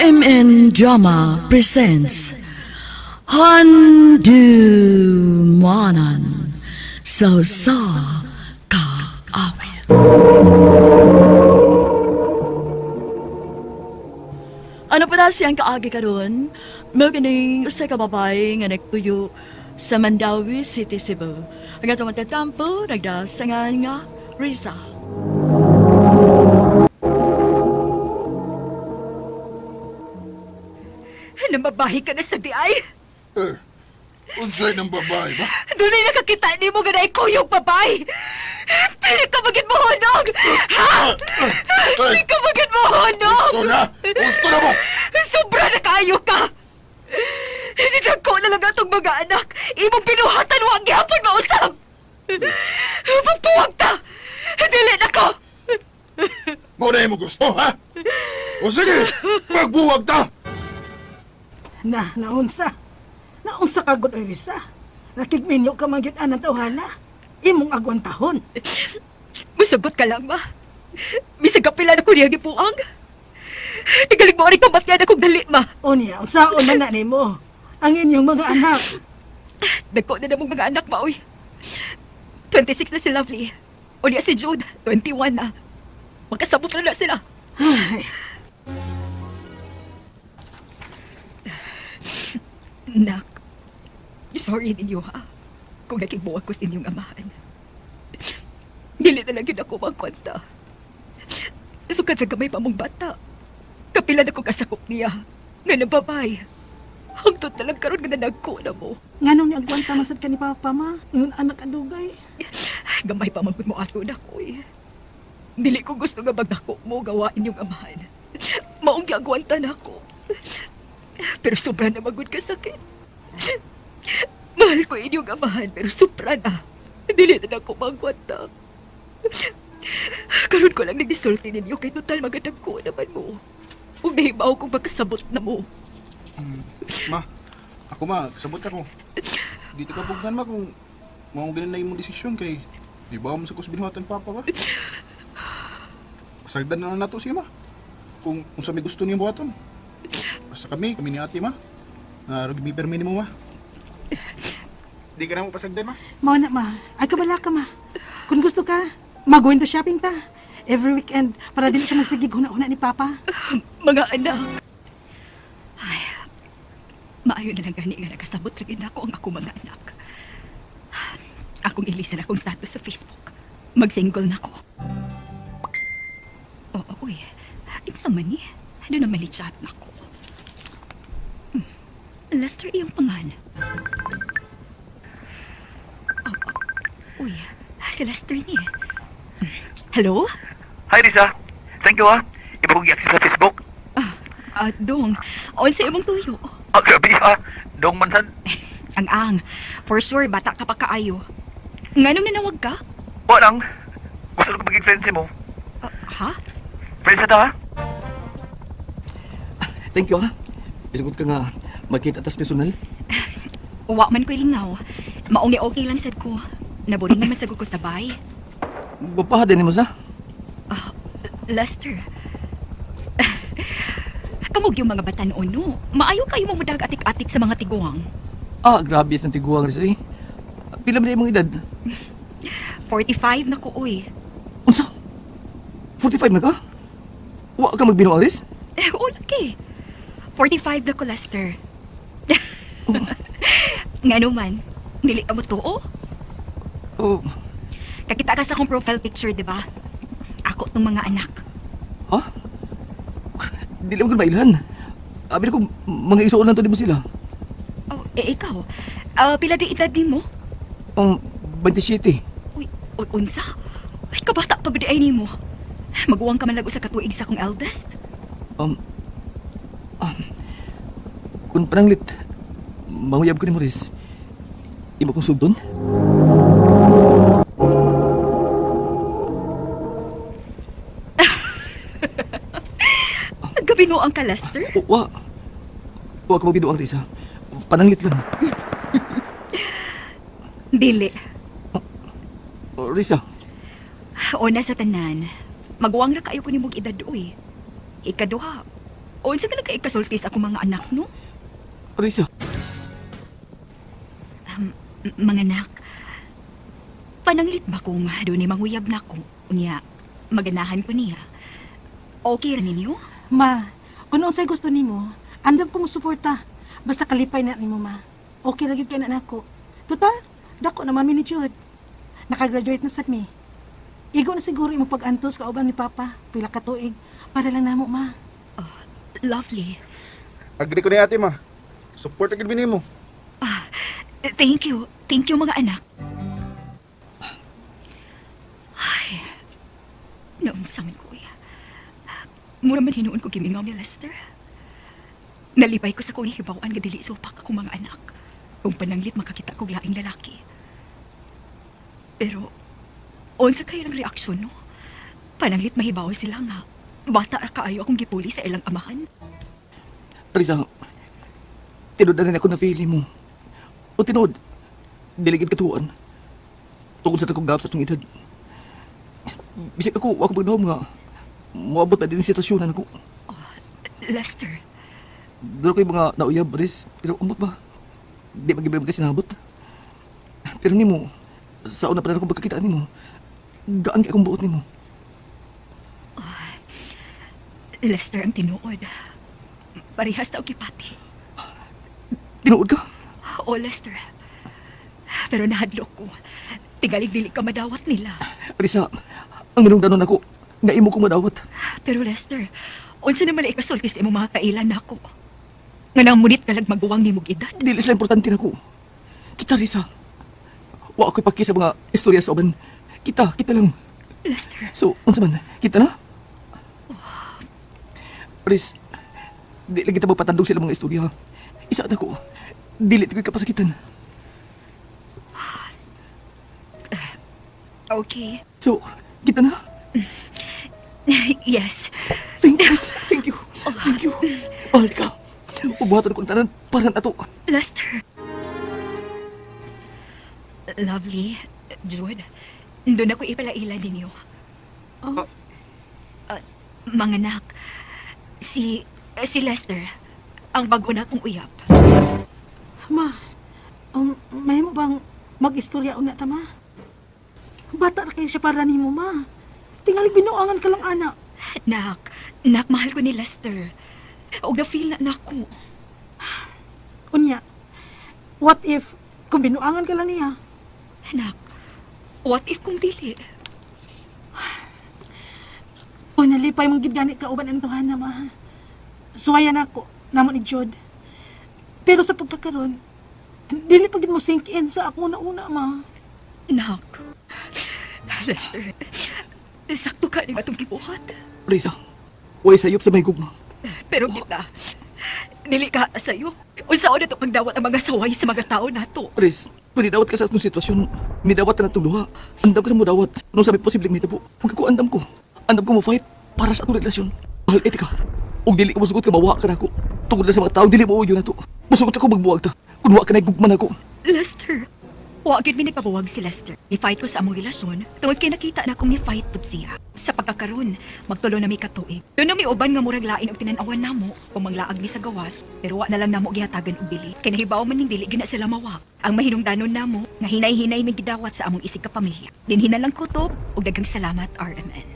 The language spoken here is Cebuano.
RMN Drama presents Handumanan sa sa Kaawit. Ano pa na siyang kaagi karon? Mao kining usa ka babae nga nagtuyo sa Mandawi City, Cebu. Ang atong matatampo nagdasangan nga Risa. Namabahi ka na sa diay. Eh, unsay ng babae ba? Doon ay nakakita ni mo ganay kuyog babae. Pili ka magin mo hunog! Ha? Pili ka magin mo hunog! Gusto na! Gusto na mo! Sobra na kaayo ka! Ninagko na lang atong mga anak. Imong binuhatan wa gihapon mausap. Magpuwag ta! Dili na ko! Mo na mo gusto, ha? O sige, magbuwag ta! Na, naunsa. Naunsa ka gud oy Risa. Nakigminyo ka man gyud anang tawhana. Imong agwantahon. Musugot ka lang, ma. Bisag kapila na ko niya gipuang. Tigalig mo rin pamatyan akong dali, ma. O niya, unsaon man na nimo ang inyong mga anak. Dagko na namong mga anak, ma, oy. 26 na si Lovely. O niya si Jude, 21 na. Magkasabot na na sila. Ay, Nak, sorry ninyo ha. Kung nakigbuwag ko sa inyong amahan. Dili na lang yun ako magkwenta. Sukad sa gamay pa mong bata. Kapila na ko kasakop niya. Nga nababay. Hangtod na lang karon nga nanagko na mo. nganong ni agwanta man sad ka ni Papa ma? Ingon anak adugay. Gamay pa man gud mo ato na ko eh. Dili ko gusto nga magdako mo gawain yung amahan. Maong giagwanta na ako. Pero sobra na magud kasakit. Mahal ko inyong amahan pero sobra na. Dili na ako magwanta. Karon ko lang nagdisulti ninyo kay total magadagko naman mo. Ug nahibaw kong magkasabot na mo. Ma, ako ma, kasabot ako. Dito ka pugnan ma kung mao ganin na imong desisyon kay di ba mo sa kusbinuhatan papa ba? Pasagdan na lang nato siya ma. Kung unsa may gusto niyang buhaton. Basta kami, kami ni ate ma. Narog mi permi nimo ma. Di ka na mo pasagdan ma. Mao na ma. Ay kabala ka ma. Kung gusto ka, mag-window shopping ta. Every weekend para dili ka magsigig huna-huna ni Papa. Mga anak. Ay, maayo na lang gani nga nakasabot ra gid nako ang ako mga anak. Akong ilisan akong status sa Facebook. Mag-single na ko. Oo, uy. Kinsa man ni? Ano naman ni chat na ko? Lester iyong pangan. Oh, oh. Uy, si Lester ni. Hello? Hi Risa. Thank you ah. Iba kong i-access sa Facebook. Ah, ah, Dong, on sa imong tuyo. Ah, grabe ah. Dong man sad. Ang ang, for sure, bata ka pa kaayo. Nganong nanawag ka? Wa lang. Gusto ko maging friends mo. Ah, ha? Friends na ta ah. Thank you, ha? Isugot ka nga magkita tas personal. Uwa man ko'y lingaw. Maong ni okay lang sad ko. Naboring naman sagod ko sa bay. Gwapaha din mo sa. Ah, Lester. Kamog yung mga batan no. Maayo kayo mo mudag atik-atik sa mga tiguang. Ah, grabe sa tiguang rin eh. Pila ba na imong edad? 45 na ko, oy. Unsa? 45 na ka? Wa ka magbino aris? Eh, o lagi. 45 na ko, Lester. Nga naman, dili ka mo tuo. Oh, Kakita ka sa akong profile picture, di ba? Ako tong mga anak. ha? Dili mo gud mailhan. Abi ko mga isuon lang to di mo sila. Oh, eh, ikaw. Ah, pila di edad ni mo? Ang 27. Uy, unsa? Ay, kabata pag di ay nimo. Maguwang ka man lago sa katuig sa akong eldest. Um, um, kun pananglit, manguyab ko ni Maurice. Imo kong sugdon? Gabinuang ka, Lester. O, wa. Wa ka mabinuang Risa. Pananglit lang. Dili. Oh, Risa, Una sa tanan, maguwang ra kayo ko nimog edad uy. Ikaduha, Unsa ka nagkaikasulti sa akong mga anak, no? Risa. Mga anak, pananglit ba kung doon ay manguyab na ko? Unya, maganahan ko niya. Okay ra ninyo? Ma, kung unsay gusto nimo, andam ko mo suporta. Basta kalipay na nimo, ma. Okay ra gyud kay na nako. Total, dako naman mi ni Jude. Nakagraduate na sad mi. Igo na siguro imong pag-antos kauban ni Papa, pila ka tuig para lang namo, ma. Lovely. Agree ko ni ate, ma. Support agad nimo. Thank you. Thank you, mga anak. Ay, noon sa amin, kuya. Mura man hinuon ko gimingaw ni Lester. Nalipay ko sa kong hibawan nga dili supak akong mga anak. Kung pananglit makakita kog laing lalaki. Pero, unsa kayo ng reaksyon, no? Pananglit mahibaw sila nga. Bata ra kaayo akong gipuli sa ilang amahan. Risa, tinuod na rin ako na feeling mo. O tinuod, diligid katuan. Tungkol sa takong gap sa itong edad. Bisag ako, ako pagdahom nga, moabot na din ang sitwasyon na ako. Lester, Doon ko yung mga nauyab, Riz. Pero umot ba? Di magibay magkasinabot. Pero nimo, sa una pa na akong pagkakitaan nimo, gaan kay akong buot nimo. Lester ang tinuod. Parehas na og gipati. Tinuod ka? Oo, Lester. Pero nahadlok ko. Tingalig dili ka madawat nila. Risa, ang minungdanon ako, nga imo kong madawat. Pero Lester, unsa naman ay ikasulti sa imong mga kailan nako? Nga namunit ka lag maguwang nimog edad. Dili sila importante nako. Kita, Risa. Wa ako'y paki sa mga istorya sa uban. Kita, kita lang. Lester, So, unsa man, kita na? Riz, di lang kita magpatandog sila mga istorya. Isa na ko, dili ko'y kapasakitan. okay. So, kita na? Yes. Thank you, Riz. Thank you. Thank you. Mahal ka. Ubuhaton ko ang tanan para na to. Lester. Lovely. Jude, doon ako ipalaila ninyo. Oh. Mga anak, si Lester, ang bago na akong uyab. Ma, may mo bang mag-istorya una ta, ma? Bata ra kay siya para nimo, ma. Tingali binuangan ka lang, anak. Nak, mahal ko ni Lester. Og na-feel na nako. Unya, what if kung binuangan ka lang niya? Nak, what if kung dili? Uy, nalipay mong gid gani ka uban ang tuhana, ma. Suwayan ako, namo ni Jude. Pero sa pagkakaron, dili pa gid mo sink in sa ako na una, ma. Nak, Lester, sakto ka ni atong gibuhat. Risa, way sayop sa may gugma. Pero kita, dili ka sayo. Unsaon na to pagdawat ang mga saway sa mga tao nato? Riz, kung nidawat ka sa atong sitwasyon, midawat na natong duha. Andam ka sa mudawat. Nung sabi posibleng may tabo. Huwag ko andam ko. Andam ko mo fight para sa atong relasyon. Mahal etika. Ug dili ka musugot ka mawa ka nako. Tungod na sa mga tao dili mo uyo nato. Musugot ako magbuwag ta. Kun wa ka na gugman ako. Lester, wa gid mi nagpabuwag si Lester. Ni-fight ko sa among relasyon tungod kay nakita na akong ni-fight pud siya. Sa pagkakaron, magtulo na mi katuig. Doon na mi uban nga murag lain og tinan-awan namo kung manglaag mi sa gawas, pero wa na lang namo gihatagan og bili. Kay nahibaw man ning dili gina sila mawa. Ang mahinungdanon namo nga hinay-hinay mi gidawat sa among isig ka pamilya. Dinhi na lang kutob ug daghang salamat RMN.